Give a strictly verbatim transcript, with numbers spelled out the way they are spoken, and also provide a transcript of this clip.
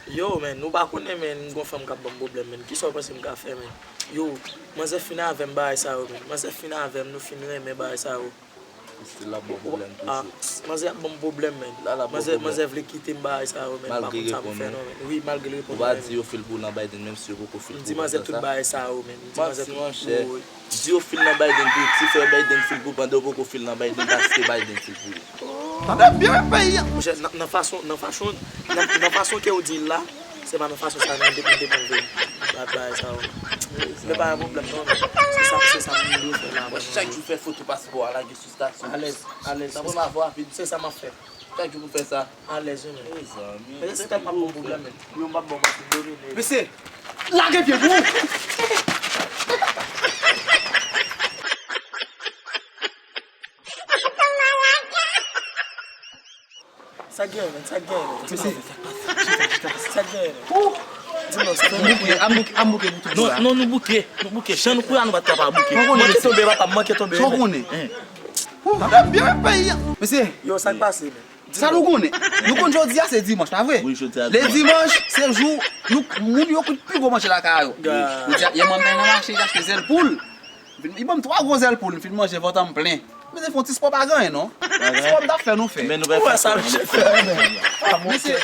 Yo, menn, ou pa konnen, menn, m gon fanm k ap ban m pwoblèm, menn. Kisa w panse m ka fè, menn? Yo, manzè fin avè m bagay sa yo, menn. Manzè fin avè m, nou fin renmen bagay sa yo. Still ap ban pwoblèm toujou. Manzè ap ban m pwoblèm, menn. Manzè vle kite m bagay sa yo, menn. M pa konn sa pou m fè non, menn. Wi, malgre l reponn mwen. Ou pa di yo fil pou w nan Biden, menm si yo poko fil pou w. M di manzè tout bagay sa yo, menn. M di manzè tout pou ou. Di yo fil nan Biden pou ou, ti frè Biden fil pou ou pandan yo poko fil nan Biden paske Biden fil pou yo. Tande byen peyi a. Monchè, nan fason, nan fason, nan fason ke ou di l la, se pa nan fason sa nan depi depi vre. Bat bagay sa yo. Men pa yon pwoblèm non, men se sa, se sa m dwe fè la. Mwen chak jou fè foto paspò a lage sou statut. Alèz, alèz. Tanpri m ap fè rapid. Se sa m ap fè. Chak jou pou fè sa. Alèz wi men. Mezanmi. Mesye se tèlman bon pwoblèm men. Yo m ap bon paske domine. Mesye, lage pye pou ou. Sa gen men, sa gen men. Mesye, sa gen men. Di non, sa gen men. An bouke, an bouke pou tout la. Non, non, nou bouke, nou bouke. Jan nou kouri a nou pa t ka pa bouke. Manke tonbe papa, manke tonbe. Sa w konnen. Tande byen peyi a. Mesye. Yo, sa k pase men? Sa nou konnen? Nou konn jodi a se dimanch, pa vre? Wi, jodi a dimanch. Le dimanch, se jou nou, moun yo kout pi gwo manje lakay yo. Jodi a, yè mwen m te nan mache, m te achte zèl poul. M fin, li ban m twa gwo zèl poul, m fin manje, vant an m plen. M te fè yon ti spò, pa gen anyen non. Spò m t ap fè, nou fè. Men nou pa fè sa, mesye. Mesye,